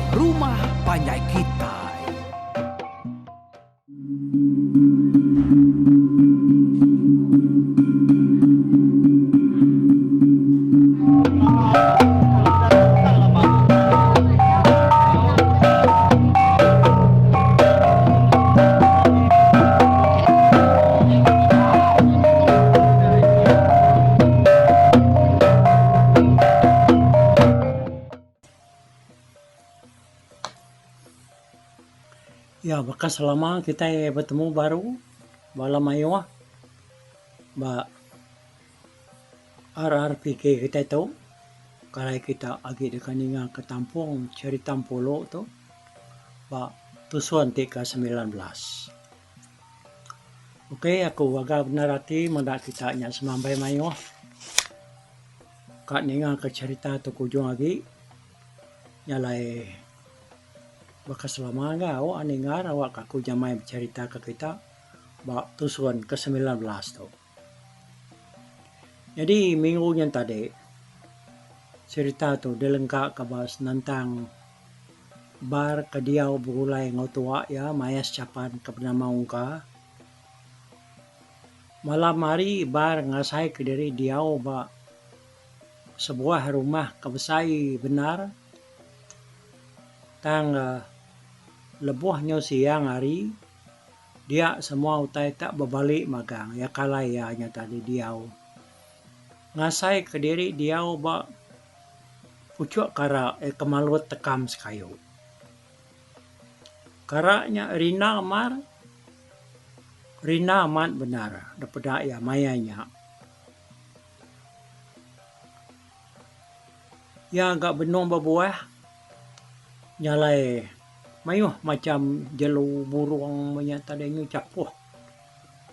Rumah Panjai Kitai. Ya baka selama kitai betemu baru bala mayuh ba RRPK kitai tu kalai kita agi deka ninga ke tampung cherita Empulu tu ba tusun ti ke 19. Ok aku gaga bendar ati meda kita nya semampai mayuh ka ninga ke cherita tu ke ujung agi nya alai baka selama ga awak ninga awak ka aku jamai becherita ke kita ba tusun ke 19 tu. Nyadi minggu nyen tadi cherita tu dilengka ka ba senentang bar ke diau begulai enggau tuak iya mayas chapan ke benama Ungka. Malam hari bar ngasai kediri diau ba sebuah rumah ke besai bendar tang lebuh nyau siang hari dia semua utai tak bebali magang iya kalai iya nya tadi diau. Ngasai kediri diau ba puchuk kara iya ke malut tekam sekayu. Kara nya rinda mar rinda amat bendar da peda iya maya nya. Iya ga benung bebuah nya alai mayuh macam jelu burung meh nya tadi nyu chapuh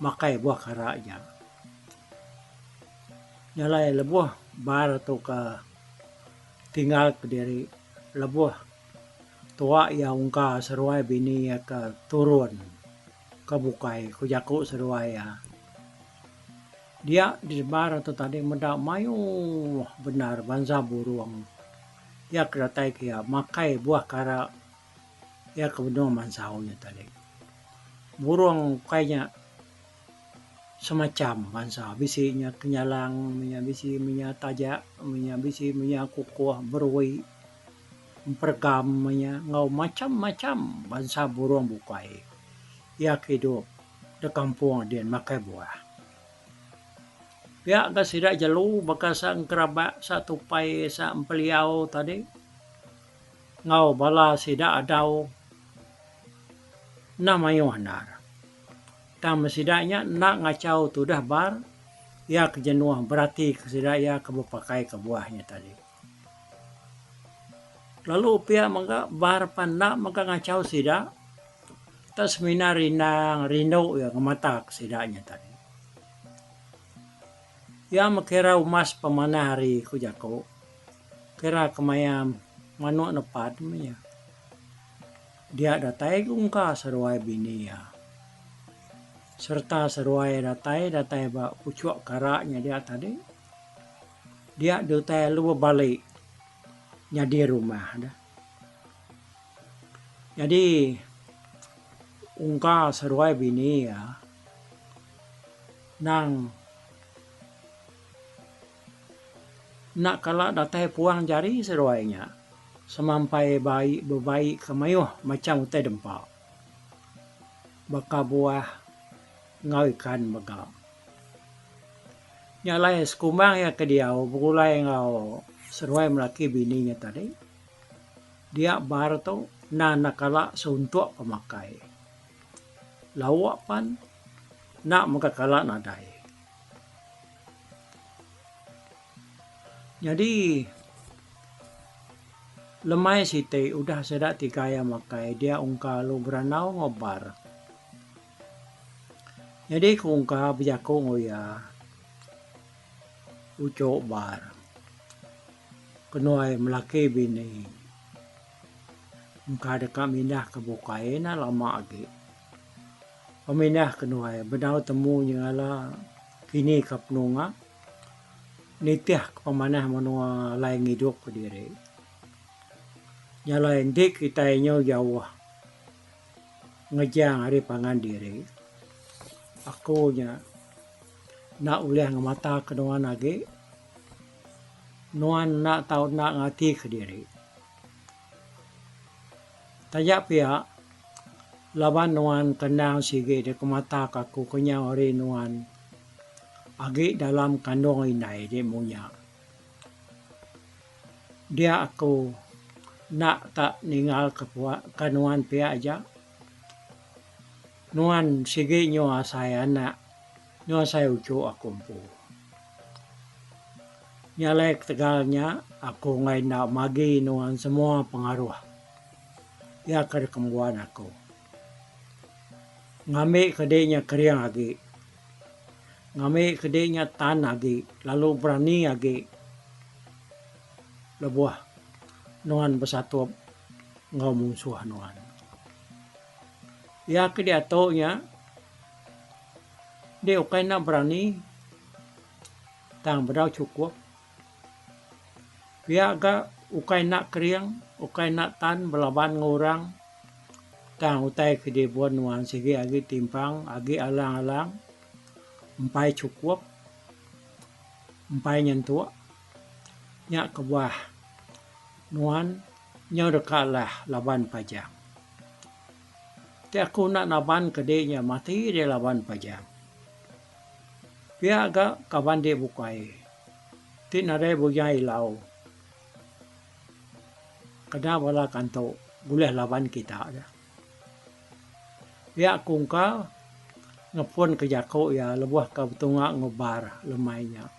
makai buah kara nya. Nya alai lebuh bar tu ka tinggal kediri lebuh tuak iya ungka seruai bini iya ke turun ke bukai ku jaku seduai iya. Dia di bar tu tadi meda mayuh bendar bansa burung. Iya ke datai ke iya makai buah kara iya ke benung mansau nya tadi. Burung ukai nya semacham bansa bisi nya kenyalang meh nya bisi meh nya tajak meh nya bisi meh nya kukuh berui emperegam meh nya enggau macham-macham bansa burung bukai. Iya ke idup. Da kampung din makai buah. Pia ga sida jelu baka sa engkerabak, sa tupai, sa empeliau tadi enggau bala sida adau enda mayuh endar. Tang meh sida nya enda ngachau tudah bar iya ke jenuh berati ke sida iya ke bepakai ke buah nya tadi. Lalu pia mega bar pan enda mega ngachau sida. Tak semina rindang rindu iya ngemata ke sida nya tadi. Iya meh kira umas pemanah hari ku jaku. Kira ke maya manuk nepan meh iya. Dia datai ke ungka seduai bini iya. Sereta seduai datai datai ba puchuk kara nya dia tadi. Dia diutai lalu bebali nyadi rumah deh. Nyadi ungka seduai bini iya nang enda kala datai puang jari seduai nya semampai bai bebai ke mayuh macam utai dempa baka buah enggau ikan mega. Nya alai sekumbang iya ke diau begulai enggau seduai melaki bini nya tadi. Dia bar tu enda enda kala suntuk pemakai. Lauk pan enda mega kala nadai. Nyadi lemai siti udah sida tiga iya makai dia ungka lalu berandau enggau bar. Nyadi ku ungka bejaku enggau iya uchu bar. Kenuai melaki bini engka deka mindah ke bukai enda lama agi. Pemindah kenuai bedau temu nyengala kini ke penunga nitih ke pemanah menua alai ngidup kediri. Nya alai enti kitai nyau jauh ngejang ari pangan diri, aku nya enda ulih ngemata ke nuan agi. Nuan enda tau enda ngati kediri. Taja pia, laban nuan ke endang sigi dikemata ka aku kenyau ari nuan agi dalam kandung indai di munya. Dia aku enda ta ninggal ka nuan pia aja. Nuan sigi nyu asai anak nyu asai uchu aku empu. Nya alai ketegal nya aku enggai enda magi nuan semua pengaruh iya ke dikembuan aku. Ngambi ke di nya kering agi. Ngambi ke di nya tan agi lalu berani agi lebuh nuan besatup enggau munsuh nuan. Iya ke diatu nya deh ukai enda berani tang bedau chukup. Pia ga ukai enda kering, ukai enda tan belaban enggau orang tang utai ke dibun nuan sigi agi timpang agi alang-alang empai chukup empai nyentuk. Nya kebuah nuan nyau deka alah laban pajang. Ti aku enda naban ke di nya mati deh laban pajang. Pia ga kaban di bukai ti nadai bujang ilau kena bala kantu bulih laban kita deh. Pia ku engka ngepun ke jaku iya lebuh ka betunga ngubar lemai nya.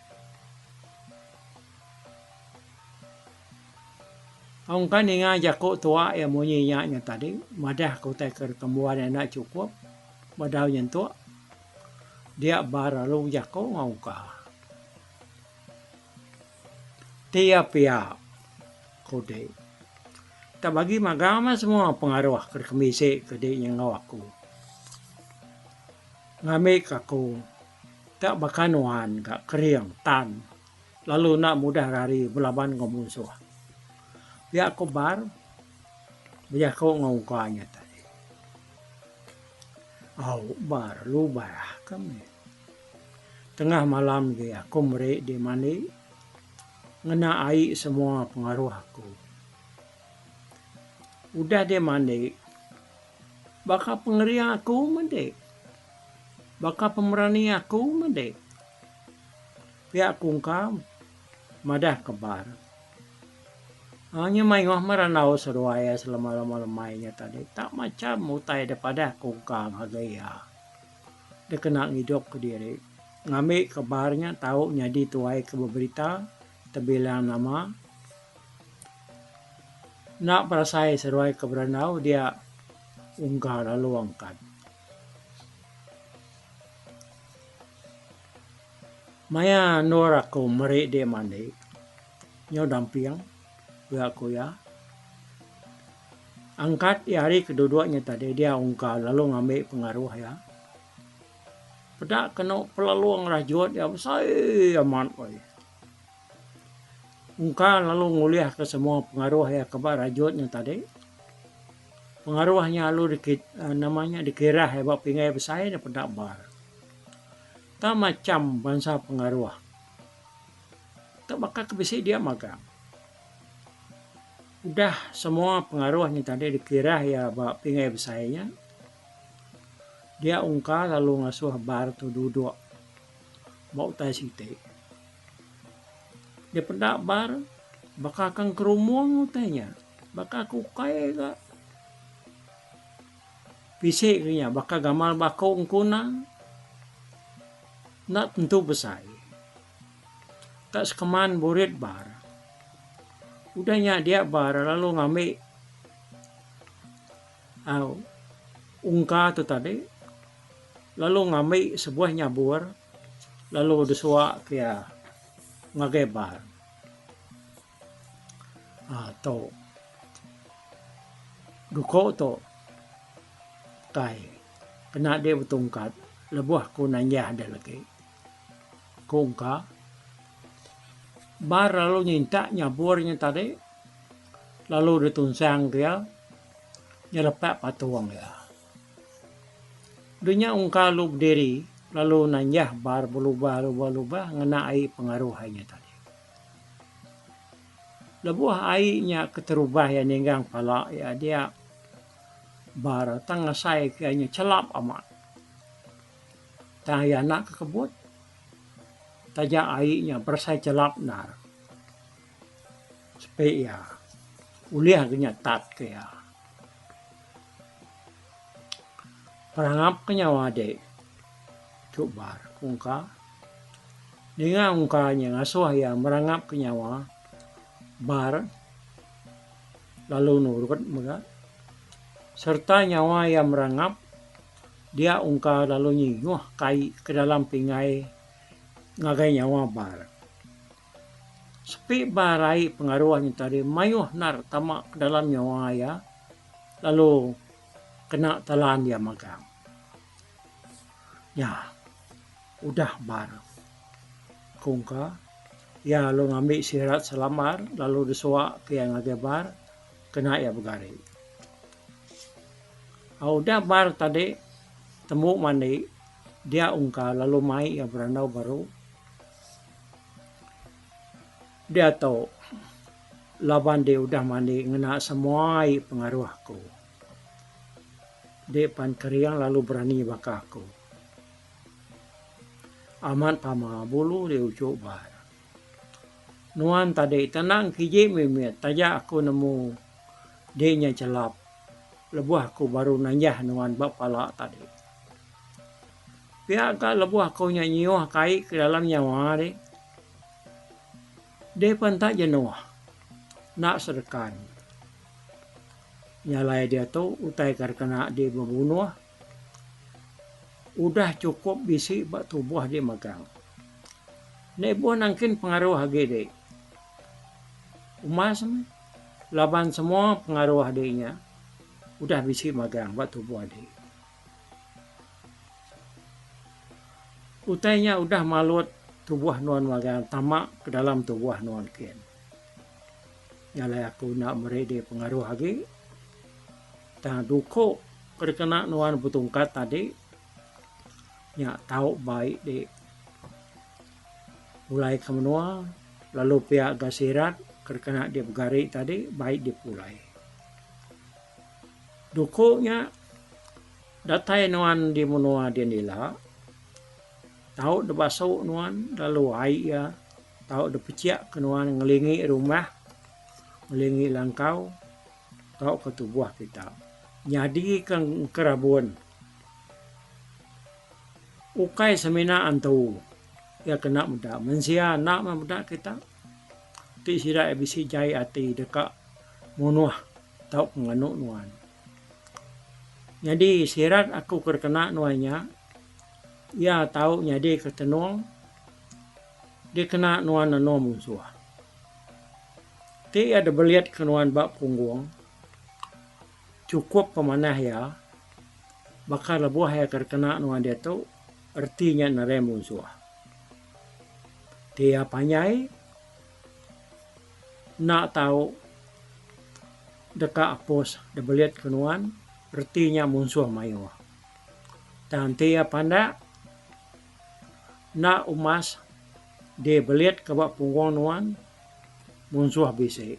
Engka ninga jaku tua iya munyi nya nya tadi madah ke utai ke dikembuan iya enda chukup bedau nyentuk dia ba lalu jaku enggau engka. Ti iya pia ku ti. Tak bagi magang meh semua pengaruh ke dikemisi ke di nya enggau aku. Ngambi ke aku tak baka nuan ga kering tan. Lalu enda mudah rari belaban enggau munsuh. Pia ku Bar bejaku enggau ungka nya tadi. Au Bar lubah ka meh. Tengah malam agi aku meri di mandi ngena ai semua pengaruh aku. Udah di mandi baka pengering aku meh Baka pemerani aku meh Pia ku engka madah ke bar. Nya mayuh meh randau seduai iya selama-lama lemai nya tadi. Tak macham utai da padah ku engka ngagai iya dikena ngidup kediri. Ngambi ke bar nya tau nyadi tuai ke beberita tebilang nama. Enda berasai seduai ke berandau dia ungga lalu angkat. Maya endur aku meri dek mandi nyau damping pia ku iya. Angkat iya ari ke duduk nya tadi dia ungka lalu ngambi pengaruh iya. Peda kenu pelalung rajut iya besai amat weh. Ungka lalu ngulihka semua pengaruh iya ke ba rajut nya tadi. Pengaruh nya lalu nama nya dikirah iya ba pinggai besai ne peda bar. Tang macham bansa pengaruh tu baka ke bisi dia magang. Udah semua pengaruh nya tadi dikirah iya ba pinggai besai nya, dia ungka lalu ngasuh bar tu duduk ba utai siti. Dipeda bar baka ke ngerumung utai nya, baka ke ukai ga. Bisi ke nya baka gamal baku engkuna enda tentu besai. Tak sekeman burit bar. Udah nya dia bar lalu ngambi au ungka tu tadi lalu ngambi sebuah nyabur lalu disua ke iya ngagai bar. Aa tu duko tu kai kena dek betungkat lebuh ku nanjah dek legi. Ku engka bar lalu nyintak nyabur nya tadi. Lalu ditunsang ke iya nyelepak patung iya. Dunya ungka lu bediri lalu nanjah bar belubah-lubah-lubah ngena ai pengaruh ai nya tadi. Lebuh ai nya keterubah iya ninggang pala iya dia bar tang ngasai ke iya nya chelap amat. Tang iya anak ke kebut taja ai nya berasai chelap endar. Sepi iya ulih ke nya tat ke iya. Perangap ke nyawa dik tu bar ku ungka. Ninga ungka nya ngasuh iya merangap ke nyawa bar lalu nurut mega. Sereta nyawa iya merangap dia ungka lalu nyiuh kai ke dalam pingai ngagai nyawa bar. Sepi ba rai pengaruh nya tadi mayuh endar tama ke dalam nyawa iya lalu kena telan iya magang. Nya udah bar ku engka iya lalu ngambi sirat selambar lalu disua ke iya ngagai bar kena iya begari. Udah bar tadi tembu mandi dia ungka lalu mai iya berandau baru. Diatu, laban dek udah mandi ngena semua ai pengaruh aku. Dek pan kering lalu berani baka aku. Amat pama bulu dek uchu bar. Nuan tadi tenang kiji mimit taja aku nemu dek nya chelap lebuh aku baru nanjah nuan ba pala tadi. Pia ka lebuh aku nya nyiuh kai ke dalam nyawa deh. Deh pan enta jenuh enda serekan. Nya alai diatu utai ka dikena deh bebunuh udah chukup bisi ba tubuh deh magang. Enda ibuh nangkin pengaruh agi deh. Umas meh laban semua pengaruh deh nya udah bisi magang ba tubuh deh. Utai nya udah malut tubuh nuan magang tama ke dalam tubuh nuan kin. Nya alai aku enda meri diri pengaruh agi. Tang duku ke dikena nuan betungkat tadi nya tau bai di pulai ke menua lalu pia ga sirat ke dikena diri begari tadi bai dipulai. Duku nya datai nuan di menua din ila tau dibasu nuan lalu ai iya tau dipechik ke nuan ngelingi rumah ngelingi langkau tauka tubuh kita nyadi ke engkerabun. Ukai semina antu iya kena meda mensia enda meh meda kita ti sida bisi jai ati deka munuh. Tau penganu nuan. Nyadi sirat aku ke dikena nuan nya, iya tau nyadi ke tenung dikena nuan nenu munsuh. Ti iya dibelit ke nuan ba punggung, chukup pemanah iya baka lebuh iya ke dikena nuan diatu reti nya nadai munsuh. Ti iya panjai. Enda tau deka apus dibelit ke nuan reti nya munsuh mayuh. Tang enti iya pandak enda umas dibelit ke ba punggung nuan munsuh bisi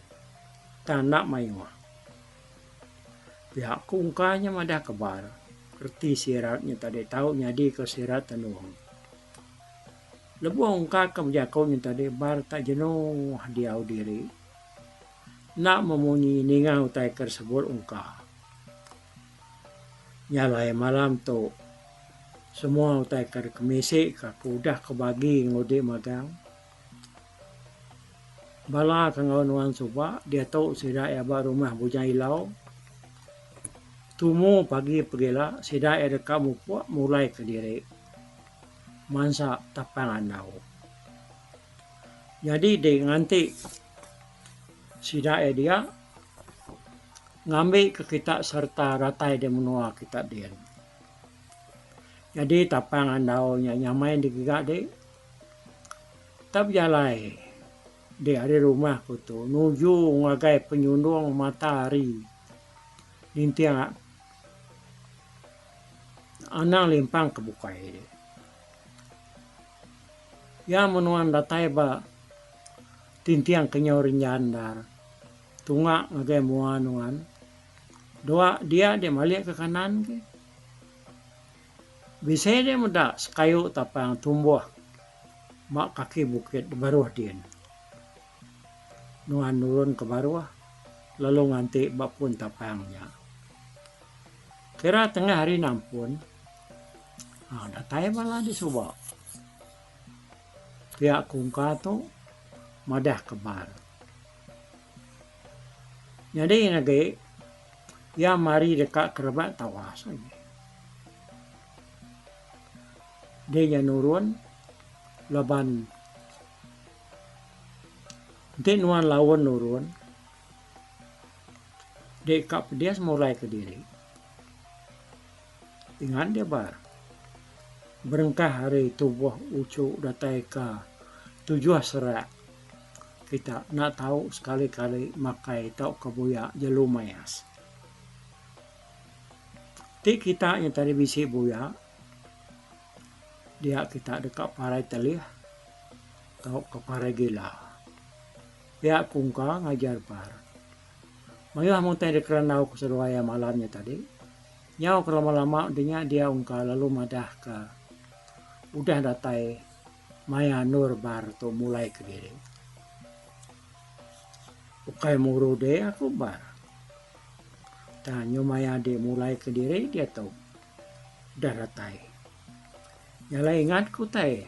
tang enda mayuh. Pia ku ungka nya madah ke bar reti sirat nya tadi tau nyadi ke sirat tenung. Lebuh ungka ke bejaku nya tadi bar tak jenuh diau diri. Enda memunyi ninga utai ke disebut ungka. Nya alai malam tu semua utai ke dikemisi ka aku udah ke bagi ngudi magang. Bala ke enggau nuan suba diatu sida iya ba rumah Bujang Ilau. Tumu pagi pegila sida iya deka mupuk mulai kediri. Mansa tapang andau. Nyadi deh nganti sida iya dia ngambi ke kita sereta datai di menua kita din. Nyadi tapang andau nya nyamai digiga deh. Tak bejalai. Dek ari rumah ku tu nuju ngagai penyundung mata hari ninting anang limpang ke bukai dek. Iya menuan datai ba tinting ke nyau renjan endar tunga ngagai mua nuan dua dia dek malik ke kanan ke. Bisi dek meda sekayu tapang tumbuh ba kaki bukit baruh din. Nuan nurun ke baruh lalu nganti ba pun tapang nya. Kira tengah hari nampun aaa datai bala di suba. Pia ku ungka tu madah ke bar. Nyadi agi iya mari deka ke rebak tawas agi. Deh iya nurun laban enti nuan laun nurun deh ka pedis mulai kediri. Ingat deh bar berengkah ari tubuh uchu datai ka tujuh serak kita enda tau sekali-kali makai tauka buya jelu mayas. Ti kita nya tadi bisi buya dia kita deka parai telih tauka parai gila. Pia ku engka ngajar par. Mayuh mung tai dikerandau ku seduai iya malam nya tadi. Nyau ke lama-lama udah nya dia ungka lalu madah ka udah datai maya endur bar tu mulai kediri. Ukai muru deh aku bar. Tang nyu maya deh mulai kediri diatu udah datai. Nya alai ingat ku utai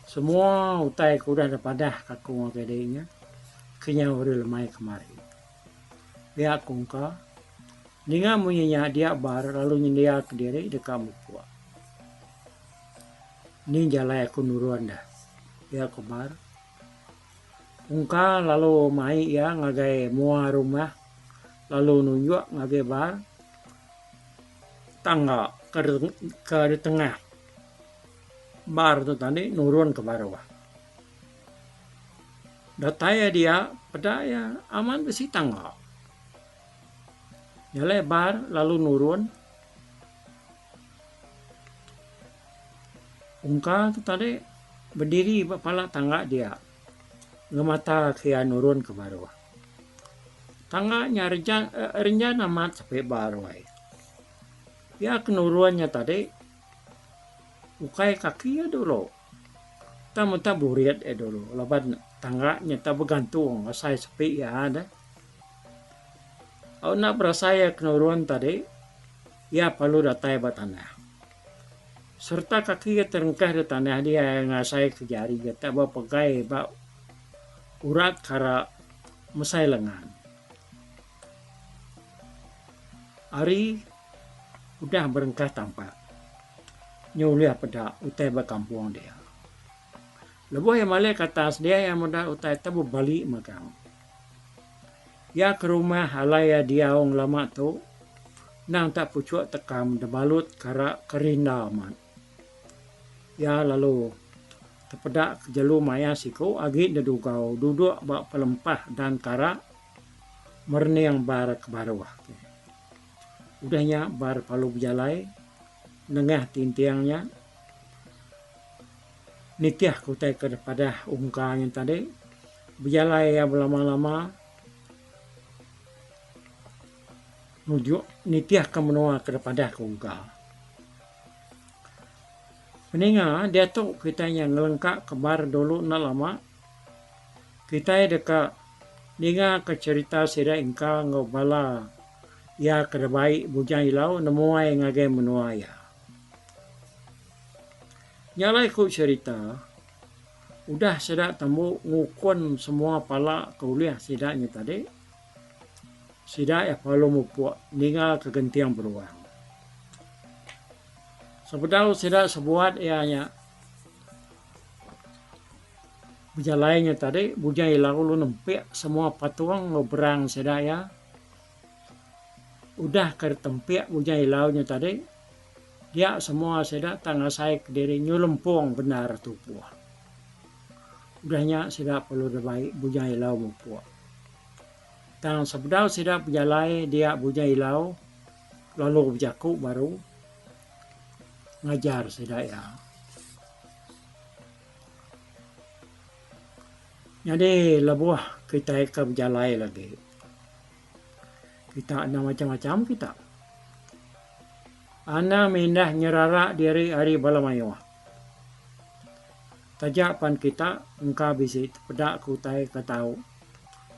semua utai ke udah dipadah ka aku ngagai deh nya kenyau ari lemai kemari. Pia ku engka ninga munyi nya dia bar lalu nyendia kediri deka mupuk. Ni jalai aku nurun deh pia ku bar. Ungka lalu mai iya ngagai mua rumah lalu nunjuk ngagai bar tangga ke ditengah bar tu tadi nurun ke baruh. Datai iya dia peda iya amat bisi tangga. Jalai bar lalu nurun Ungka tu tadi bediri ba pala tangga dia ngemata ke iya nurun ke baruh. Tangga nya rejan renjan amat sepi ba ruai. Iya ke nurun nya tadi ukai kaki iya dulu tang menta burit iya dulu laban tangga nya tak begantung asai sepi iya deh. Au enda berasai iya ke nurun tadi iya perlu datai ba tanah. Sereta kaki iya terengkah da tanah dia iya ngasai ke jari iya tak bepegai ba urat kara mesai lengan. Ari udah berengkah tampak nyu ulih peda utai ba kampung dia. Lebuh iya malik ke atas dia iya meda utai te bebali megang. Iya ke rumah alai iya diau ngelama tu endang tak puchuk tekam debalut kara kerinda amat. Iya lalu tepeda ke jelu maya siku agi dedugau duduk ba pelempah dan kara merening bar ke baruh. Udah nya bar palu bejalai nengah tinting nya nitih ke utai ke dipadah ungka nya tadi bejalai iya belama-lama nuju nitih ke menua ke dipadah ke ungka. Peninga diatu kitai nya ngelengka ke bar dulu enda lama kitai deka ninga ke cherita sida engka enggau bala iya ke dibai Bujang Ilau nemuai ngagai menua iya. Nya alai ku cherita, udah sida tembu ngukun semua pala ke ulih sida nya tadi, sida iya perlu mupuk ninggalka genting beruang. Sebedau sida sebuat iya nya bejalai nya tadi, Bujang Ilau lalu nempik semua patung enggau berang sida iya. Udah ke ditempik Bujang Ilau nya tadi, Dia semua sida tang ngasai kediri nyu lempung bendar tubuh. Udah nya sida perlu dibai Bujang Ilau mupuk. Tang sebedau sida bejalai dia Bujang Ilau lalu bejaku baru ngajar sida iya. Nyadi lebuh kitai ke bejalai lagi kita enda macam-macam kita. Anang mindah nyerara diri ari bala mayuh. Taja pan kita engka bisi tepeda ke utai ke tau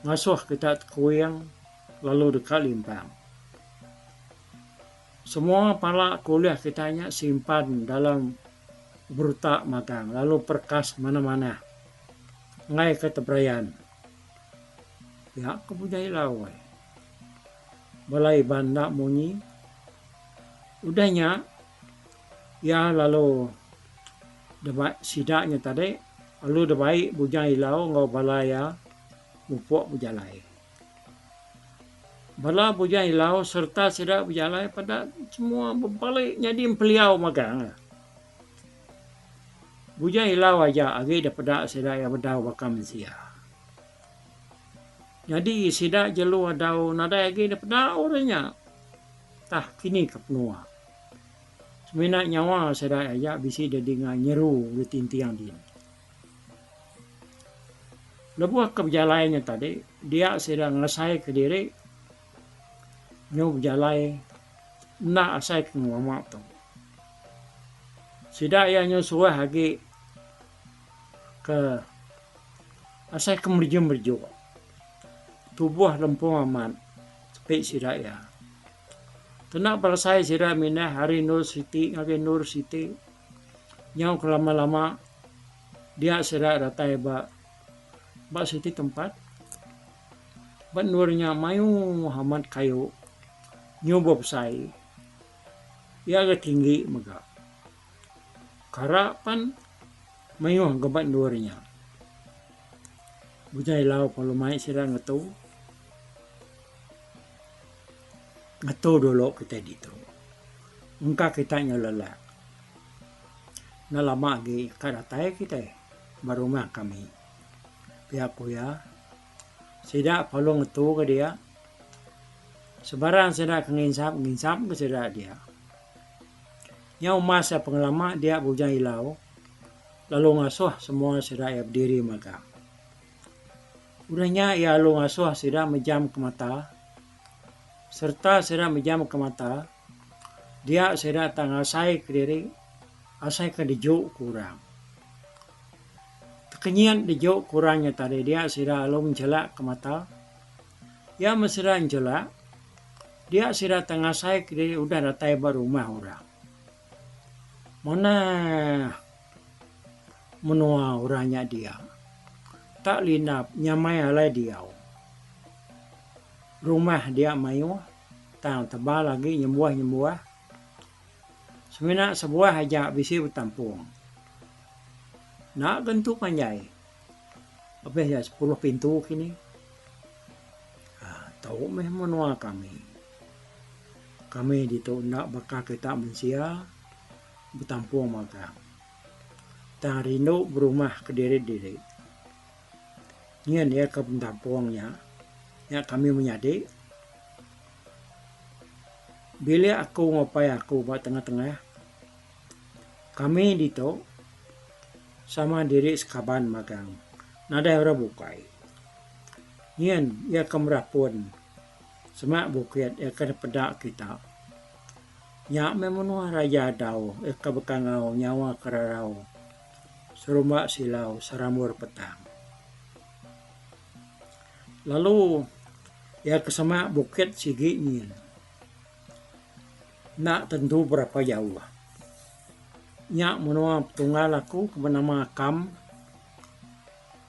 ngasuh kita tekuing lalu deka limpang. Semua pala ke ulih kita nya simpan dalam beruta magang lalu perekas manah-manah enggai ke teberayan. Pia ke Bujai Lau ai. Bala Iban enda munyi. Udah nya iya lalu deba sida nya tadi lalu dibai Bujang Ilau enggau bala iya mupuk bejalai. Bala Bujang Ilau sereta sida bejalai peda semua bebali nyadi empeliau magang. Bujang Ilau aja agi da peda sida iya bedau baka mensia. Nyadi sida jelu adau nadai agi da peda orang nya. Tah kini ke penua. Semina nyawa sida aja bisi da dinga nyeru da tinting din. Lebuh ke bejalai nya tadi dia sida ngasai kediri nyu bejalai enda asai ke ngelama tu. Sida iya nyu suah agi ke asai ke merejung-merejung. Tubuh lempung amat sepi sida iya. Kena berasai sida mindah ari endur siti ngagai endur siti nyau ke lama-lama dia sida datai ba ba siti tempat ba endur nya mayuh amat kayu nyu bebesai iya ga tinggi mega. Kara pan mayuh ga ba endur nya. Bujai lau perlu mai sida ngetu. Ngetu dulu kitai ditu. Engka kita nyau lelak. Enda lama agi ka datai kitai ba rumah kami. Pia ku iya, sida perlu ngetu ga dia. Sebarang sida ke nginsap, nginsap ga sida dia. Nyau umas iya pengelama dia Bujang Ilau lalu ngasuh semua sida iya bediri mega. Udah nya iya lalu ngasuh sida mejam ke mata. Sereta sida mejam ke mata, dia sida tak ngasai kediri asai ke deju ke orang. Tekenyit deju ke orang nya tadi dia sida lalu menchelak ke mata. Iya meh sida enchelak, dia sida tak ngasai kediri udah datai ba rumah orang. Manah menua orang nya dia. Tak lindap nyamai alai diau. Rumah dia mayuh tang tebal agi nyembuah-nyembuah. Semina sebuah aja bisi betampung. Enda ga entu panjai. Lebih iya sepuluh pintu kini. Aaa tu meh menua kami. Kami ditu enda baka kita mensia betampung magang. Tang rindu berumah kediri-diri. Nyin iya ke bentampung nya, nya kami menyadi. Bilik aku enggau apai aku ba tengah-tengah. Kami ditu sama diri sekaban magang nadai orang bukai. Nyin iya ke merapun. Semak bukit iya ke dipeda kita. Nya meh menua Raja Adau iya ke bekangau nyawa kerarau serumba silau serambur petang. Lalu iya ke semak bukit sigi nyin enda tentu berapa jauh. Nya menua petunggal aku ke benama Kam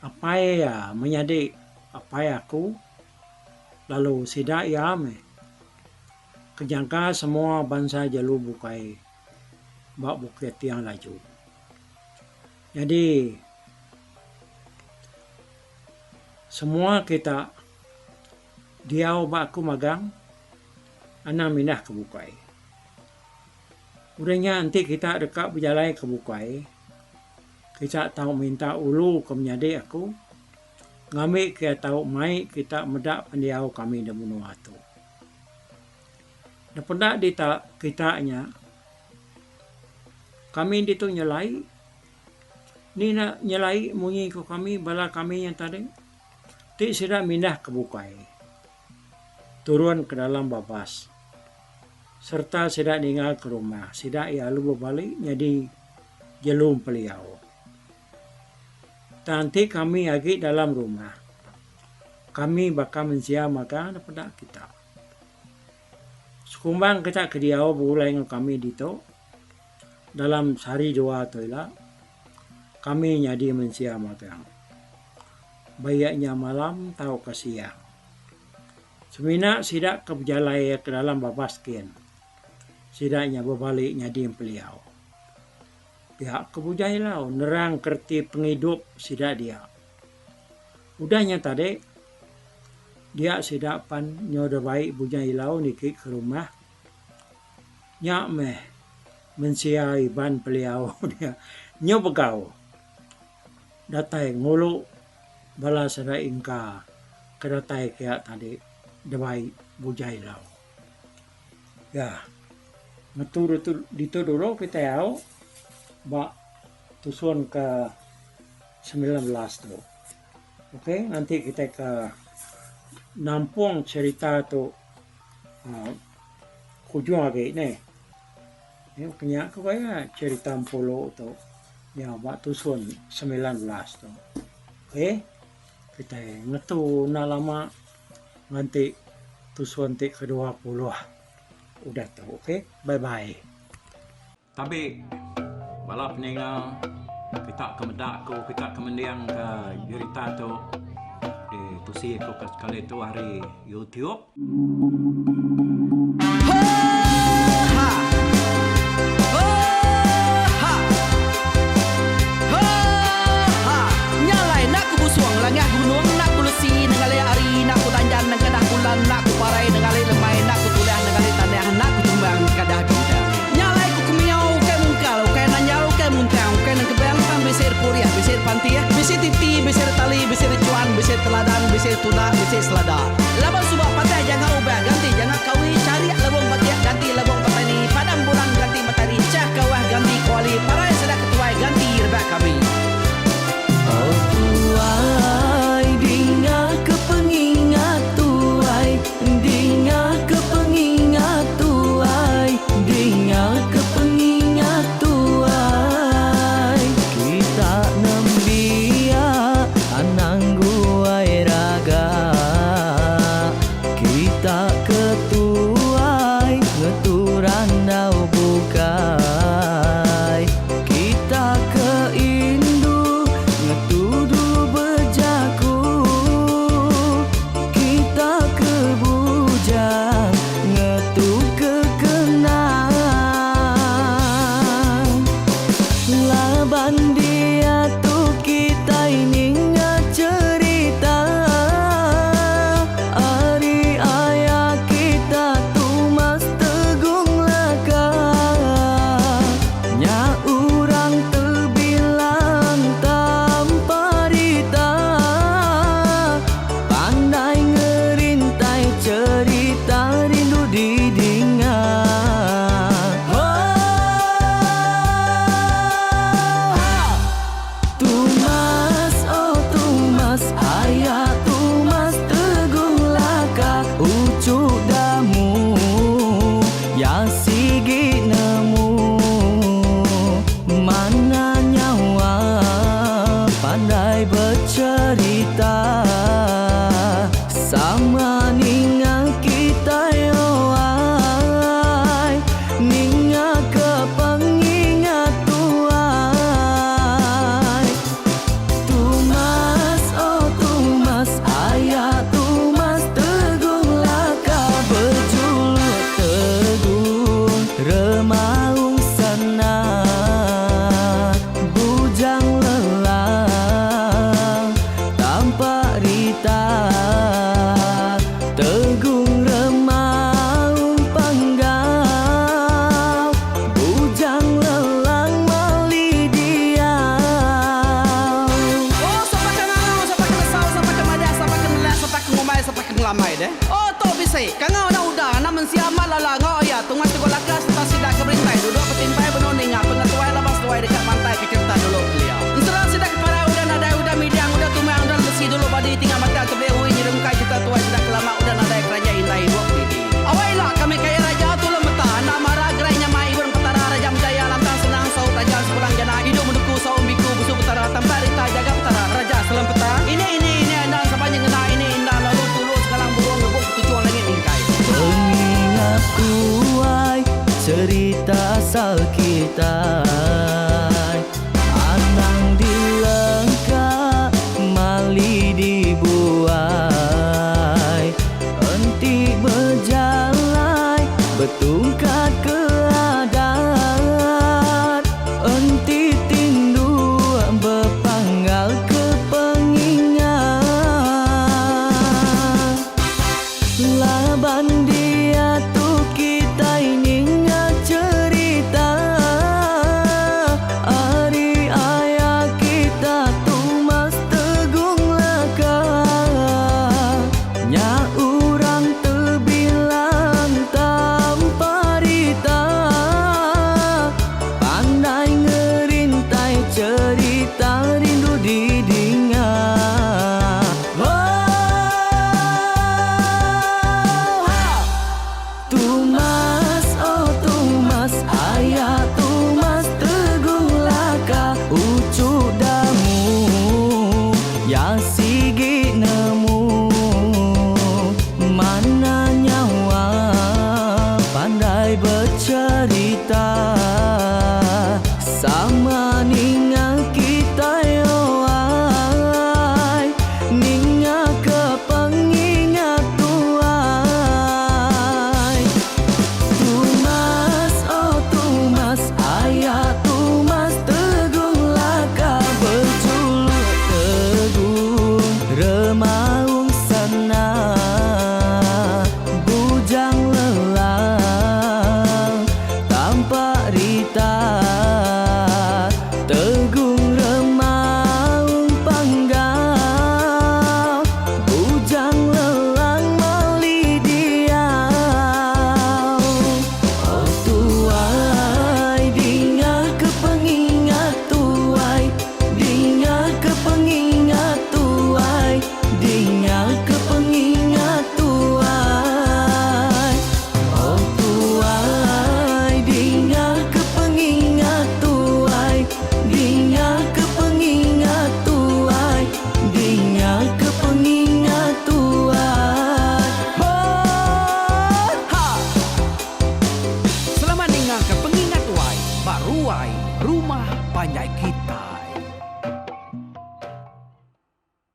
apai iya menyadi apai aku. Lalu sida iya meh ke jangka semua bansa jelu bukai ba Bukit Tiang Laju. Nyadi semua kita diau ba aku magang anang mindah ke bukai. Udah nya enti kita deka bejalai ke bukai. Kita tau minta ulu ke menyadi aku ngambika iya tau mai kita meda pendiau kami di menua tu. Depeda dita kita nya kami ditu nyelai ni enda nyelai munyi ku kami bala kami nya tadi ti sida mindah ke bukai turun ke dalam babas sereta sida ningal ke rumah sida iya lalu bebali nyadi jelu empeliau. Tang enti kami agi dalam rumah kami baka mensia mega depeda kita. Sekumbang kita ke diau begulai enggau kami ditu dalam sehari dua tu ila kami nyadi mensia magang. Baik nya malam tauka siang. Semina sida ke bejalai ke dalam babas kin sida nya bebali nyadi empeliau. Pia ke Bujai Lau nerang ke reti pengidup sida dia. Udah nya tadi, dia sida pan nyau deh bai Bujai Lau niki ke rumah. Nya meh mensia Iban Peliau dia nyau begau datai ngulu bala sida Ingka ke datai kia tadi deh bai Bujai Lau. Ya. Ngetu ditu ditu dulu kitai au ba tusun ke 19 tu. Okey nganti kitai ke nampung cherita tu uhh ujung agi neh. Nya ku gaya cherita Empulu tu nya ba tusun 19 tu. Okey kitai ngetu enda lama nganti tusun ti ke 20. Udah tu ok bye bye. Tabi bala peninga kita ke meda aku kita ke mending ke jerita tu di tusi aku ke sekali tu ari YouTube. ngelambai deh. Oh tu bisi. Kangau anak uda, anak mensia amat lala enggau aya tungai tegul laka sereta sida ke berintai duduk betimpai benung ninga pengetuai laban seduai deka mantai ke cherita dulu kelia. Ensera sida ke parai udah nadai udah midang udah tumang udah lemesi dulu badi tinggal batang tebeli ui nyerungkai cherita tuai sida ke lama udah nadai keranjai indai ibup didi. Awai ila kami kaya raja tulung meta enda mara gerai nyamai ibun petara raja menjaya lantang senang saut raja sepulang jana idup menduku saum biku busu petara tampak rita jaga petara raja selem peta ini ini ini enda sapa nyengenda ini inda lalu tulu segalang burung ngebuk ketuchung langit mingkai. Pengingat tuai cerita asal kitai Anang dilengka mali dibuai Enti bejalai betungkat ke adat Enti tindu bepanggal ke pengingat.